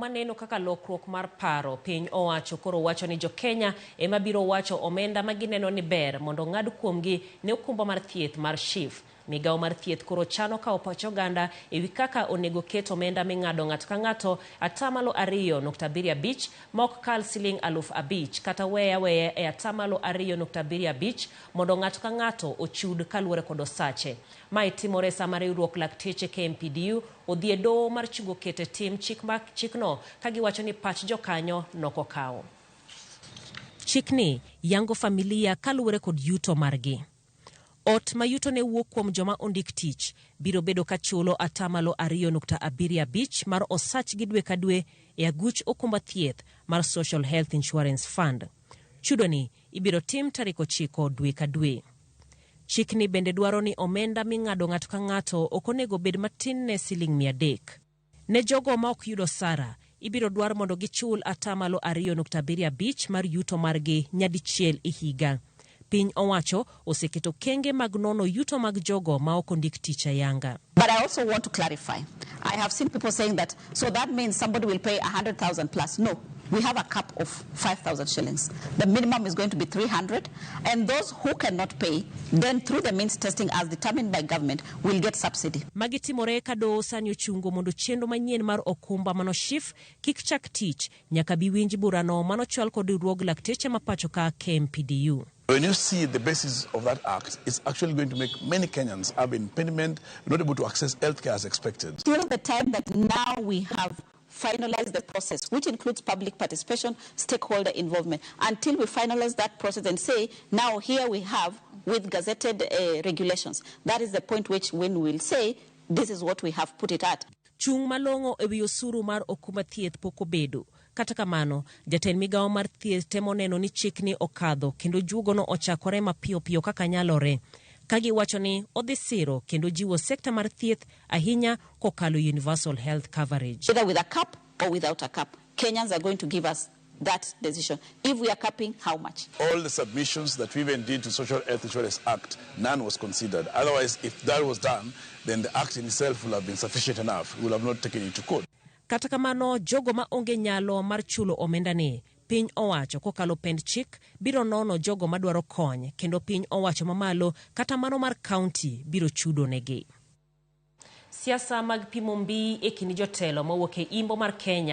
maneno kaka lokruok mar paro, piny owacho koro wacho ni jo-Kenya ema biro wacho omenda ma gineno ni ber mondo ong'ad kuomgi ne okumba mar thieth mar SHIF. Migawo mar thieth koro chano kawo pach oganda ewi kaka onego ket omenda ming'ado ng'ato ka ng'ato 2.75% ma ok kal siling 5,000 kata weye aweya e 2.75% mondo ng'ato ka ng'ato ochud kaluwore kod osache. Mae timore sama riwruok lakteche KMPDU odhi e doho mar chungo keto e tim chik ma chikno ka giwacho ni pach jokanyo nokokawo. Chikni yango familia kaluwore kod yuto margi. Ot ma yutone wuok kuom joma ondik tich biro bedo ka chulo 2.75% mar osachgi dwe ka dwe e aguch okumba thieth mar Social Health Insurance Fund. Chudoni ibiro tim tarik 9 dwe ka dwe. Chikni bende dwaro ni omenda ming'ado ng'ato ka ng'ato ok onego bed matin ne siling 300. Ne jogo ma ok yud osara, ibiro dwar mondo gichul 2.75% mar yuto margi nyadichiel e higa. Piny owacho oseketo kenge mag nono yuto mag jogo ma ok ondik tich ayanga. But I also want to clarify. I have seen people saying that, so that means somebody will pay 100,000 plus. No, we have a cap of 5,000 shillings. The minimum is going to be 300. And those who cannot pay, then through the means testing as determined by government, will get subsidy. Magi timore ka doho sani ochungo mondo chenro manyien mar okumba mano SHIF kik chak tich nyaka bi winj burano manochwal kod riwruog lakteche ma pacho ka KMPDU. When you see the basis of that act, it's actually going to make many Kenyans have impediment, not able to access healthcare as expected. Till the time that now we have finalized the process, which includes public participation, stakeholder involvement, until we finalize that process and say, now here we have with gazetted regulations. That is the point which when we'll say, this is what we have put it at. Chung' malong'o e wi osuru mar okumba thieth pok obedo. Kata kamano, jatend migawo mar thieth temo neno ni chikni okadho kendo juogono ochakore mapiyo piyo kaka nyalore. Ka giwacho ni odhi siro kendo jiwo sekta mar thieth ahinya kokalo universal health coverage. Either with a cap or without a cap, Kenyans are going to give us that decision. If we are capping, how much? All the submissions that we even did to Social Health Insurance Act, none was considered. Otherwise, if that was done, then the act in itself will have been sufficient enough. We will have not taken it to court. Kata kamano, jogo ma onge nyalo mar chulo omenda ni, piny owacho kokalo pend chik biro nono jogo madwaro kony kendo piny owacho mamalo kata mano mar kaunti biro chudo negi. Siasa mag pimo mbii e kind jotelo mowuok e imbo mar Kenya.